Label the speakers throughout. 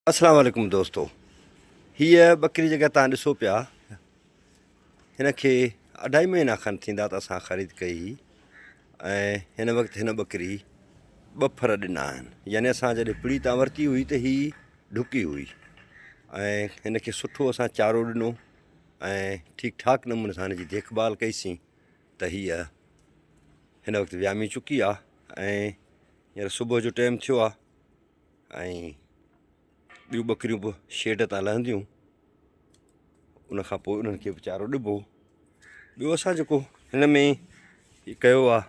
Speaker 1: اسلام عليڪم دوستو هيء ٻڪري جيڪا تان ڏسو پيا هن کي اڍائي مهينا کن ٿيندا ته اسان خريد ڪئي هئي ۽ هن وقت هن ٻڪري ٻه ڦر ڏنا آهن يعني اسان جڏهن پڙي تان ورتي هئي ته هي ڍڪي هئي ۽ هن کي سٺو اسان چارو ڏنو ۽ ٺيڪ ٺاڪ نموني سان هن جي ديک ڀال ڪئيسين ته هيء هن وقت ويامي چڪي آهي ۽ هينئر صبح جو ٽائيم ٿيو آهي ۽ ٻيون ٻڪريون به شيڊ تان لهنديون ان کان پوء انهن کي به چارو ڏبو. ٻيو اسان جيڪو هن ۾ هي ڪيو آ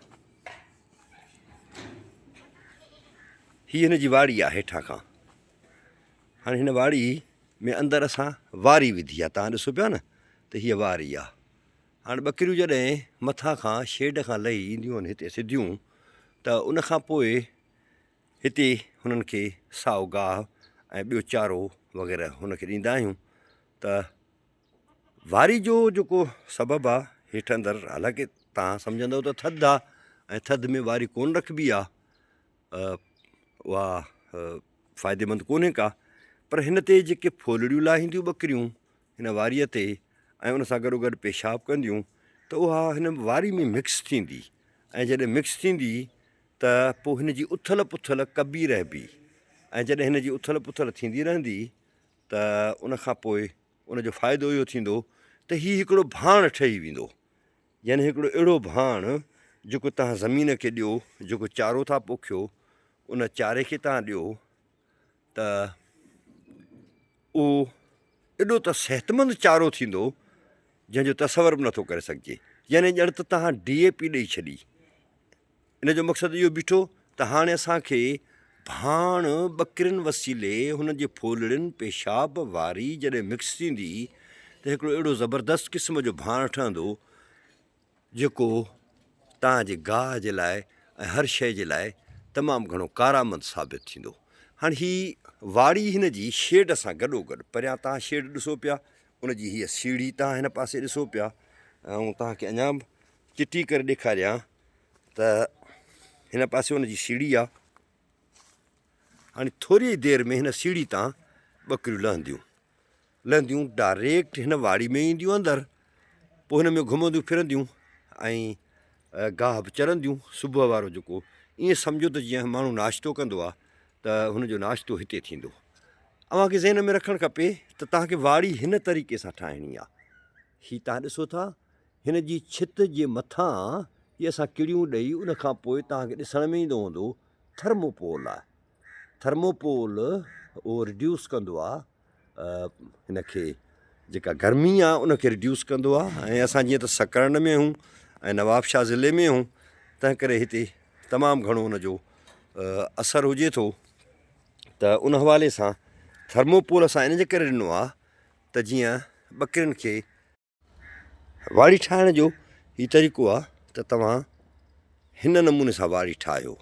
Speaker 1: هي هن جي واڙي آ هيٺان کان هاڻي هن واڙي ۾ اندر اسان واري وڌي آ تان ڏسو پيا نه ته هيء واري آ هاڻي ٻڪريون جڏهن مٿان کان شيڊ کان لهي اينديون آهن هتي سڌيون ته ان کان پوء هتي هنن کي سائو گاهه ۽ ٻيو چارو وغيره هن کي ڏيندا آهيون ته واري جو جيڪو سبب آهي هيٺ اندر حالانڪه توهان سمجهندو ته ٿڌ آهي ۽ ٿڌ ۾ واري ڪونه رکبي آهي اها فائديمند ڪونهي ڪا پر هن تي جيڪي ڦولڙيون لاهينديون ٻڪريون هن واريء تي ۽ ان سان گڏو گڏ پيشاب ڪنديون ته اها هن واري ۾ مڪس ٿيندي ۽ جڏهن مڪس ٿيندي ته پوء هن جي اٿل پٿل ڪبي رهبي ۽ جڏهن هن جي اٿل پٿل ٿيندي رهندي ته ان کان پوء ان جو فائدو اهو ٿيندو ته هي هڪڙو ڀاڻ ٺهي ويندو يعني هڪڙو اهڙو ڀاڻ جيڪو توهان زمين کي ڏيو جيڪو چارو ٿا پوکيو ان چاري کي توهان ڏيو ته اهو ايڏو ته صحتمند چارو ٿيندو جنهن جو تصور به نٿو ڪري سگهجي يعني ڄڻ ته توهان ڊي اي پي ڏئي ڇڏي ان جو مقصد اهو بيٺو ته هاڻي اسان کي ڀاڻ ٻڪرين وسيلي هن جي ڦولڙين، پيشاب، واري جڏهن مڪس ٿيندي ته هڪڙو اهڙو زبردست قسم جو ڀاڻ ٺهندو جيڪو توهان جي گاهه جي لاء ۽ هر شيء جي لاء تمام گهڻو ڪارآمد ثابت ٿيندو. هاڻي هي واڙي هن جي شيڊ سان گڏوگڏ پريان توهان شيڊ ڏسو پيا ان جي هيء سيڙهي توهان هن پاسي ڏسو پيا ۽ توهان کي اڃا به چٽي ڪري ڏيکاريان ته هن پاسي ان جي سيڙهي آ. هاڻي ٿوري ئي دير ۾ هن سيڙهي تان ٻڪريون لهنديون لهنديون ڊائريڪٽ هن واڙي ۾ اينديون اندر پوء هن ۾ گهمنديون ڦرنديون ۽ گاهه به چرنديون صبح وارو جيڪو ائين سمجهو ته جيئن ماڻهو ناشتو ڪندو آ ته هن جو ناشتو هتي ٿيندو. اوهان کي ذهن ۾ رکڻ کپي ته توهان کي واڙي هن طريقي سان ٺاهڻي آ. هي توهان ڏسو ٿا هن جي ڇت جي مٿان هي اسان ڪڙيون ڏئي ان کان پوء توهان کي ڏسڻ ۾ ايندو هوندو ٿرموپول آهي ٿرموپول اهو رڊيوس ڪندو آهي هن کي جيڪا گرمي آهي ان کي رڊيوس ڪندو آهي ۽ اسان جيئن ته سڪرنڊ ۾ آهيون ۽ نوابشاهه ضلعي ۾ آهيون تنهن ڪري هتي تمام گهڻو ان جو اثر هجي ٿو ته ان حوالي سان ٿرموپول اسان ان جي ڪري ڏنو آهي ته جيئن ٻڪرين کي واڙي ٺاهڻ جو هي طريقو آهي ته توهان هن نموني سان واڙي ٺاهيو.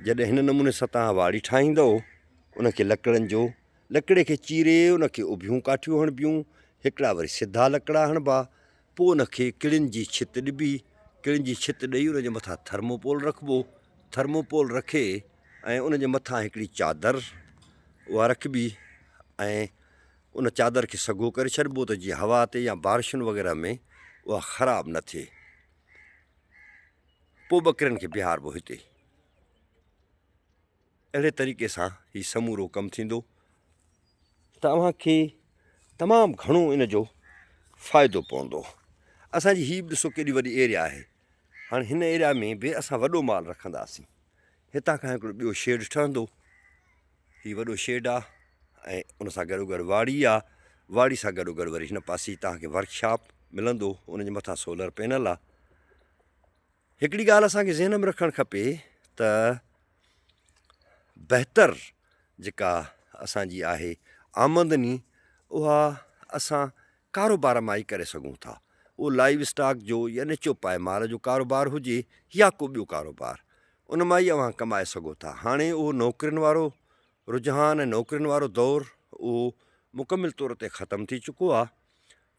Speaker 1: جڏهن هن نموني سان توهان واڙي ٺاهيندؤ ان کي لڪڙن جو لڪڙي کي چيري ان کي اڀيون ڪاٺيون هڻبيون هڪڙا وري سڌا لڪڙا هڻبا پوء ان کي ڪڙين جي ڇت ڏبي ڪڙين جي ڇت ڏئي ان جي مٿان ٿرموپول رکبو ٿرموپول رکي ۽ ان جي مٿان هڪڙي چادر اها رکبي ۽ ان چادر کي سگهو ڪري ڇڏبو ته جيئن هوا تي يا بارشن وغيره ۾ اها خراب نه ٿئي. پوء ٻڪرين کي بيهاربو هتي. اهڙي طريقي سان هي سمورو ڪم ٿيندو ته اوهان کي تمام گهڻو ان جو فائدو پوندو. اسان جي هي به ڏسو ڪيڏي وڏي ايريا آهي. هاڻي هن ايريا ۾ به اسان وڏو مال رکنداسين. هتان کان هڪڙو ٻيو شيڊ ٺهندو. هي وڏو شيڊ آ ۽ ان سان گڏو گڏ واڙي آ. واڙي سان گڏو گڏ وري هن پاسي توهان کي ورڪشاپ ملندو ان جي مٿان سولر پينل آ. هڪڙي ڳالهه اسان کي ذهن ۾ رکڻ کپي ته بهتر جيڪا اسان جي آهي آمدني اها اسان ڪاروبار مان ئي ڪري سگهون ٿا. اهو لائيو اسٽاڪ جو يعني چوپائي مال جو ڪاروبار هجي يا ڪو ٻيو ڪاروبار ان مان ئي اوهان ڪمائي سگهو ٿا. هاڻي اهو نوڪرين وارو رجحان ۽ نوڪرين وارو دور اهو مڪمل طور تي ختم ٿي چڪو آهي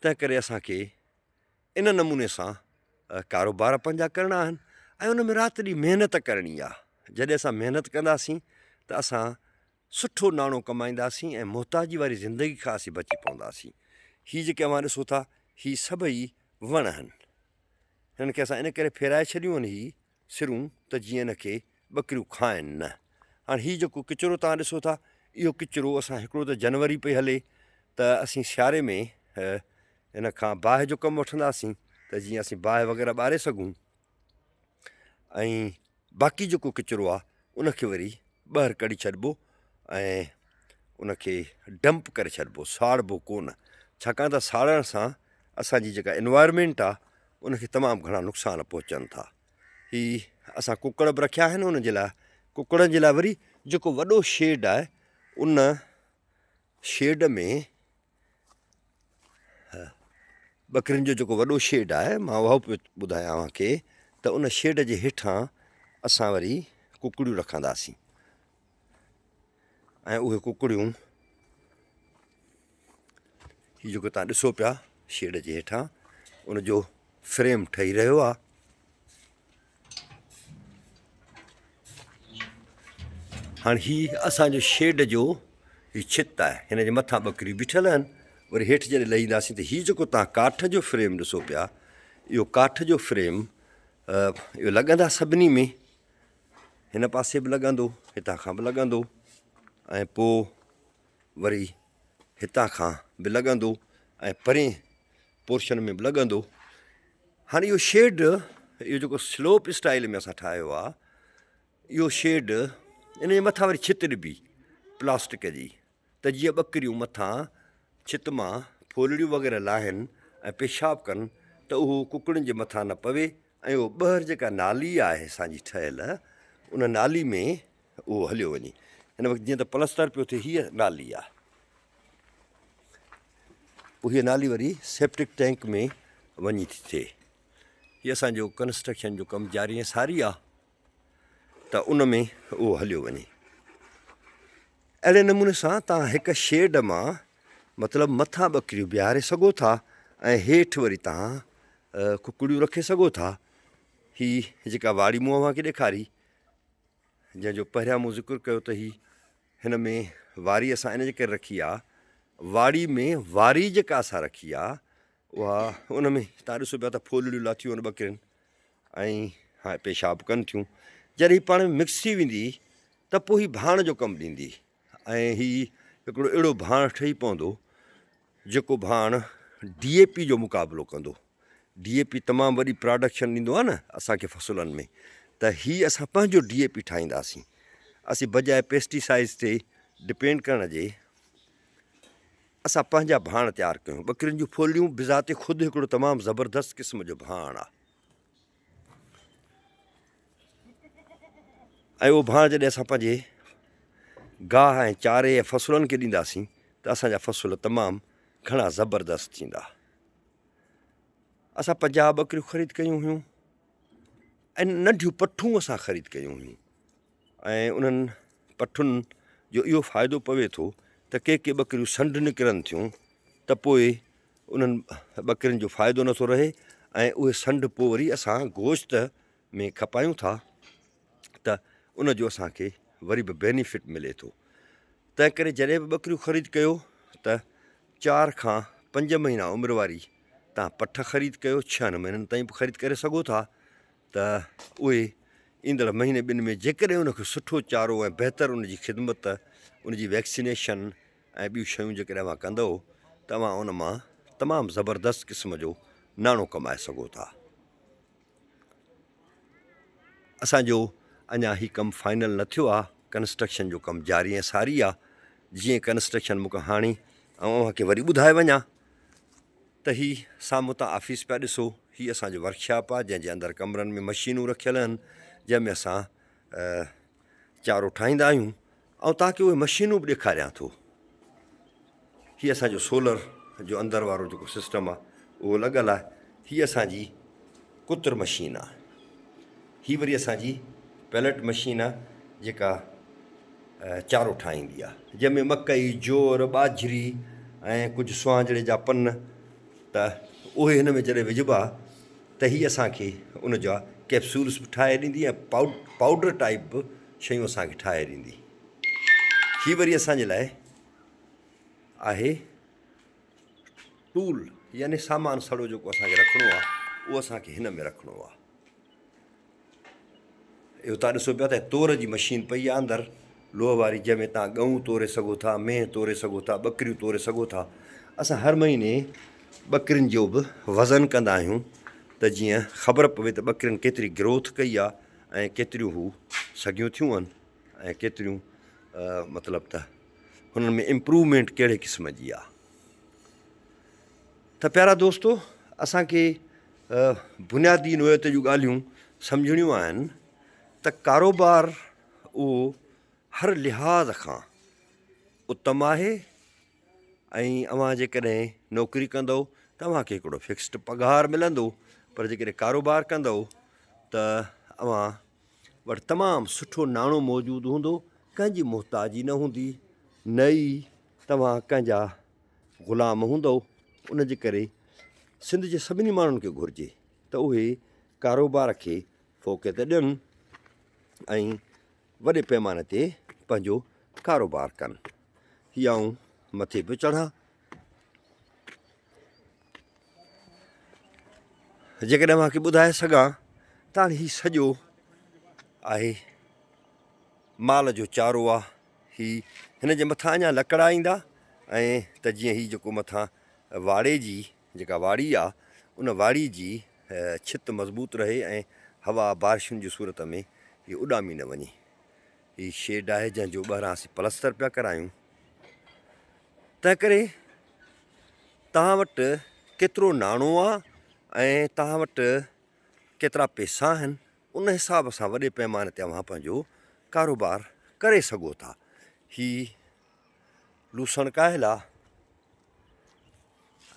Speaker 1: تنهن ڪري اسان کي ان نموني سان ڪاروبار پنهنجا ڪرڻا آهن ۽ ان ۾ رات ڏينهن محنت ڪرڻي آهي جڏهن اسان محنت ڪنداسين ته اسان سٺو ناڻو ڪمائينداسين ۽ محتاجي واري زندگي کان اسين بچي پونداسين. هي جيڪي اوهان ڏسو ٿا هي سڀئي وڻ آهن. هنن کي اسان ان ڪري ڦيرائي ڇڏيون آهن هي سرون ته جيئن ان کي ٻڪريون کائن نه. هاڻ هي جيڪو ڪچرو توهان ڏسو ٿا اهو ڪچرو اسان هڪڙو ته جنوري پئي هلي ته اسين سياري ۾ ان کان باهه جو ڪم وٺنداسين ته جيئن اسين باهه وغيره ٻاري سگهون ۽ باقي جيڪو ڪچرو آهي ان کي وري ٻاهر ڪڍي ڇڏبو ۽ ان کي ڊمپ ڪري ڇڏبو ساڙبو ڪونه ڇاڪاڻ ته ساڙڻ سان اسانجي جيڪا انوائرمينٽ آهي ان کي تمام گهڻا نقصان پهچن ٿا هي اسان ڪڪڙ به رکيا آهن ان جي لاء ڪڪڙن جي لاء وري جيڪو وڏو شيڊ آهي ان شيڊ ۾ ٻڪرين جو جيڪو وڏو شيڊ آهي مان اهو پيو ٻڌايان اوهان کي ته ان شيڊ جي هيٺان اسان وري ڪڪڙيون رکنداسين ۽ اهي ڪڪڙيون هي جيڪو تان ڏسو پيا شيڊ جي هيٺان ان جو فريم ٺهي رهيو آهي هاڻ هي اسان جو شيڊ جو هي ڇت آهي هن جي مٿان ٻڪريون بيٺل آهن وري هيٺ جڏهن لهي اينداسين ته هي جيڪو تان ڪاٺ جو فريم ڏسو پيا اهو ڪاٺ جو فريم اهو لڳندا سڀني ۾ هن پاسي به لڳندو هتان کان به لڳندو ۽ پوء وري هتان کان به لڳندو ۽ پرين پورشن ۾ به لڳندو. هاڻي اهو شيڊ اهو جيڪو سلوپ اسٽائل ۾ اسان ٺاهيو آهي اهو شيڊ ان جي مٿان وري ڇت ڏبي پلاسٽڪ جي ته جيئن ٻڪريون مٿان ڇت مان ڦولڙيون وغيره لاهن ۽ پيشاب ڪن ته اهو ڪڪڙين جي مٿان نه پوي ۽ اهو ٻهر جيڪا نالي آهي اسان جي ٺهيل ان نالي ۾ اهو هليو وڃي. هن وقت جيئن ته پلستر پيو ٿئي هيء نالي آهي. پوء هيء نالي وري سيپٽڪ ٽينڪ ۾ وڃي ٿي ٿئي. هي اسان جو ڪنسٽرڪشن جو ڪم جاري ۽ ساري آهي ته ان ۾ اهو هليو وڃي. اهڙي نموني سان توهان هڪ شيڊ مان مطلب مٿان ٻڪريون بيهاري سگهو ٿا ۽ هيٺ وري توهان ڪڪڙيون رکي سگهو ٿا. هي جيڪا واڙي مون اوهان کي ڏيکاري جنهن جو پهريان مون ذڪر ڪيو ته هي هن ۾ واري اسان ان جي ڪري رکي آ واڙي ۾ واري جيڪا اسان رکي آ اها ان ۾ تان ڏسو پيا ته ڦولڙيون لاٿيون آهن ٻڪرين ۽ ها پيشاب ڪن ٿيون جڏهن هي پاڻ ۾ مڪس ٿي ويندي ته پوء هي ڀاڻ جو ڪم ڏيندي ۽ هي هڪڙو اهڙو ڀاڻ ٺهي پوندو جيڪو ڀاڻ ڊي اي پي جو مقابلو ڪندو. ڊي اي پي تمام وڏي پراڊڪشن ڏيندو آهي نه اسان کي فصلن ۾ ته هي اسان پنهنجو ڊي اي پي ٺاهينداسين. اسين بجاء پيسٽيسائيڊز تي ڊپينڊ ڪرڻ جي اسان پنهنجا ڀاڻ تيار ڪيون. ٻڪرين جون ڦولڙيون بذات خود هڪڙو تمام زبردست قسم جو ڀاڻ آهي. ۽ اهو ڀاڻ جڏهن اسان پنهنجي گاهه ۽ چاري ۽ فصلن کي ڏينداسين ته اسان جا فصل تمام گهڻا زبردست ٿيندا. اسان 50 ٻڪريون خريد ڪيون هيون ۽ ننڍيون پٺون اسان خريد ڪيون هيون ۽ انهن پٺن جو اهو فائدو پوي ٿو ته ڪي ڪي ٻڪريون سنڍ نڪرن ٿيون ته پوء انهن ٻڪرين جو فائدو نٿو رهي ۽ اهي سنڍ پوء وري اسان گوشت ۾ کپايون ٿا ته ان جو اسان کي وري به بينيفٽ ملي ٿو. تنهن ڪري جڏهن به ٻڪريون خريد ڪيو ته چار کان پنج مهينا عمر واري تان پٺ خريد ڪيو، ڇهن مهينن تائين به خريد ڪري سگهو ٿا ته اهي ايندڙ مهيني ٻن ۾ جيڪڏهن ان کي سٺو چارو ۽ بهتر ان جي خدمت ان جي ويڪسينيشن ۽ ٻيون شيون جيڪڏهن اوهان ڪندؤ ته اوهان ان مان تمام زبردست قسم جو ناڻو ڪمائي سگهو ٿا. اسان جو اڃا هي ڪم فائنل نه ٿيو آهي، ڪنسٽرڪشن جو ڪم جاري ۽ ساري آهي، جيئن ڪنسٽرڪشن مون کي هاڻي آئون اوهان کي وري ٻڌائي وڃان ته هي سامهون تان آفيس پيا ڏسو، هي اسان جو ورڪشاپ آهي جنهن جي اندر ڪمرن ۾ مشينون رکيل آهن جنهن ۾ اسان چارو ٺاهيندا آهيون آئون توهان کي اهي مشينون به ڏيکاريان ٿو. هي اسان جو سولر جو اندر وارو جيڪو سسٽم آهي اهو لڳل آهي. هي اسان جي ڪتر مشين آهي. هي وري اسان جي پيلٽ مشين آهي جيڪا چارو ٺاهيندي آهي جنهن ۾ مڪئي، جوئر، ٻاجهري ۽ ڪجهه سهانجڙي جا پن ته اهي هن ۾ جڏهن وجهبا ته هي اسان کي ان جا ڪيپسولس به ٺاهي ڏيندي ۽ پائوڊر ٽائيپ به شيون اسان کي ٺاهي ڏيندي. هي وري اسان جي لاء آهي ٽول يعني سامان سڙو جيڪو اسان کي رکڻو آهي اهو اسان کي هن ۾ رکڻو آهي. اهو تان ڏسو پيا ته تور جي مشين پئي آهي اندر لوهه واري جنهن ۾ تان ڳئون توري سگهو ٿا، مينهن توري سگهو ٿا، ٻڪريون توري سگهو ٿا. اسان هر مهيني ٻڪرين جو به وزن ڪندا آهيون ته جيئن خبر پوي ته ٻڪرين ڪيتري گروٿ ڪئي آهي ۽ ڪيتريون هو سگهيون ٿيون آهن ۽ ڪيتريون مطلب ته هنن ۾ امپروومينٽ ڪهڙي قسم جي آهي. ته پيارا دوستو اسان کي بنيادي نوعيت جون ڳالهيون سمجهڻيون آهن ته ڪاروبار اهو هر لحاظ کان اتم آهي ۽ اوهان جيڪڏهن نوڪري ڪندؤ ته اوهان کي هڪڙو فڪسڊ پگهار ملندو پر جيڪڏهن ڪاروبار ڪندؤ ته اوهان وٽ تمام سٺو ناڻو موجود هوندو ڪنهن جي محتاجي نه هوندي نه ئي توهان ڪنهن جا غلام هوندؤ ان جي ڪري سنڌ جي سڀني ماڻهن کي گهرجي ته اهي ڪاروبار کي فوقيت ڏين ۽ وڏي پيماني تي پنهنجو ڪاروبار ڪن. هي آئون مٿي پيو چڙهان. جيڪڏهن اوهان کي ٻڌائي سگهان ته هاڻي هي سڄو آهي مال جو چارو آهي. هي هن جي مٿان اڃا لڪڙا ايندا ۽ ته جيئن هي جيڪو مٿان واڙي جي جيڪا واڙي آ ان واڙي جي ڇت مضبوط رهي ۽ هوا بارشن جي صورت ۾ هي اڏامي نه وڃي. هي شيڊ آهي جنهن جو ٻهران اسين پلستر پيا ڪرايون. تنهن ڪري توهان وٽ ڪيترو ناڻو آ ۽ توهان وٽ ڪيترا پيسا آهن ان حساب سان وڏي پيماني تي اوهان پنهنجو ڪاروبار ڪري سگهو ٿا. هي لوسڻ ڪاهل آ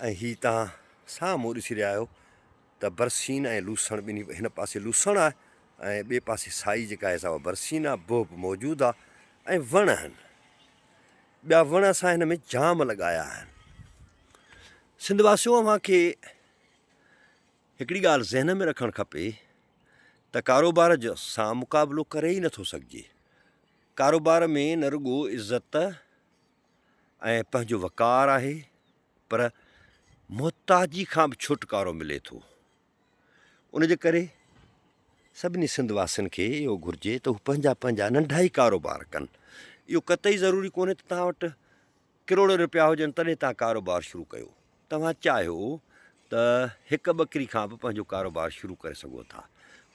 Speaker 1: ۽ هي توهان سامهون ڏسي رهيا آهيو ته برسين ۽ لوسڻ ٻنهي هن پاسي لوسڻ آهي ۽ ٻئي پاسي سائي جيڪا آهي سا اها برسين آهي بوه به موجود آهي ۽ وڻ آهن ٻيا وڻ اسان هن ۾ جام لڳايا آهن. سنڌ واسيو اوهان کي هڪڙي ڳالهه ذهن ۾ رکڻ کپي ته ڪاروبار جو سان مقابلو ڪري ئي نٿو سگهجي. ڪاروبار ۾ نه رڳو عزت ۽ پنهنجو وقار آهي پر محتاجي کان به ڇوٽڪارو ملي ٿو. ان جي ڪري سڀني سنڌ واسين کي اهو گهرجي ته هو پنهنجا پنهنجا ننڍا ئي ڪاروبار ڪن. اهو قطعي ضروري ڪونهي ته توهان وٽ ڪروڙين رپيا هجن تڏهن توهان ڪاروبار شروع ڪيو. توهان چاهيو ته هڪ ٻڪري کان به پنهنجو ڪاروبار شروع ڪري سگهو ٿا.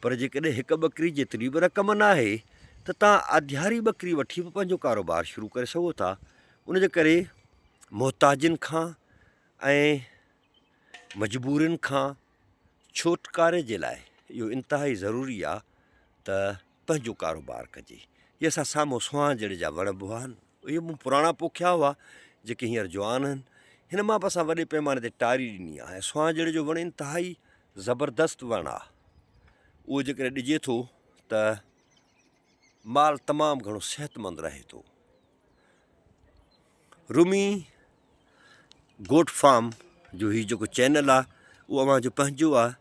Speaker 1: پر جيڪڏهن هڪ ٻڪري جيتري به رقم ناهي ته توهان آڌياري ٻڪري وٺي به پنهنجو ڪاروبار شروع ڪري سگهو ٿا. ان جي ڪري محتاجن کان ۽ مجبورين کان ڇوٽڪاري جي لاء اهو انتهائي ضروري آهي ته پنهنجو ڪاروبار ڪجي. هي اسان سامهون سهانجڙي جا وڻ به آهن. اهي مون پراڻا پوکيا هئا، جيڪي هينئر جوان آهن. هن مان به اسان وڏي پيماني تي ٽاري ڏني آهي ۽ سهانجڙي جو وڻ انتهائي زبردست وڻ آهي. اهو جيڪڏهن ڏجي ٿو ته مال تمام گهڻو صحتمند رهي ٿو. رومي گوٽ فارم جو هي جيڪو چينل آهي اهو اوهان جو پنهنجو آهي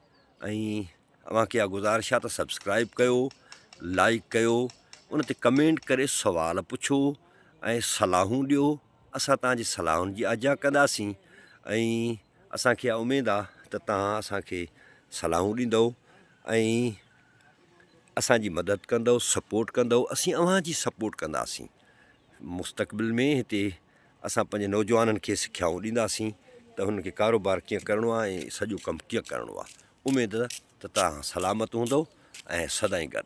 Speaker 1: ۽ اوهان کي اها گذارش آهي ته سبسڪرائب ڪيو لائڪ ڪيو ان تي ڪمينٽ ڪري سوال پڇو ۽ صلاحون ڏيو اسان توهان جي صلاحن جي آجيان ڪنداسين ۽ اسان کي اها اميد آهي ته توهان اسان کي صلاحون ڏيندو ۽ اسان جي مدد ڪندو سپورٽ ڪندو اسين اوهان جي سپورٽ ڪنداسين مستقبل ۾ هتي اسان پنهنجي نوجوانن کي سکيائون ڏينداسين ته هنن کي ڪاروبار ڪيئن ڪرڻو آهي ۽ سڄو ڪم ڪيئن ڪرڻو آهي. اميد ته توهان سلامت هوندؤ ۽ سدائين گڏ.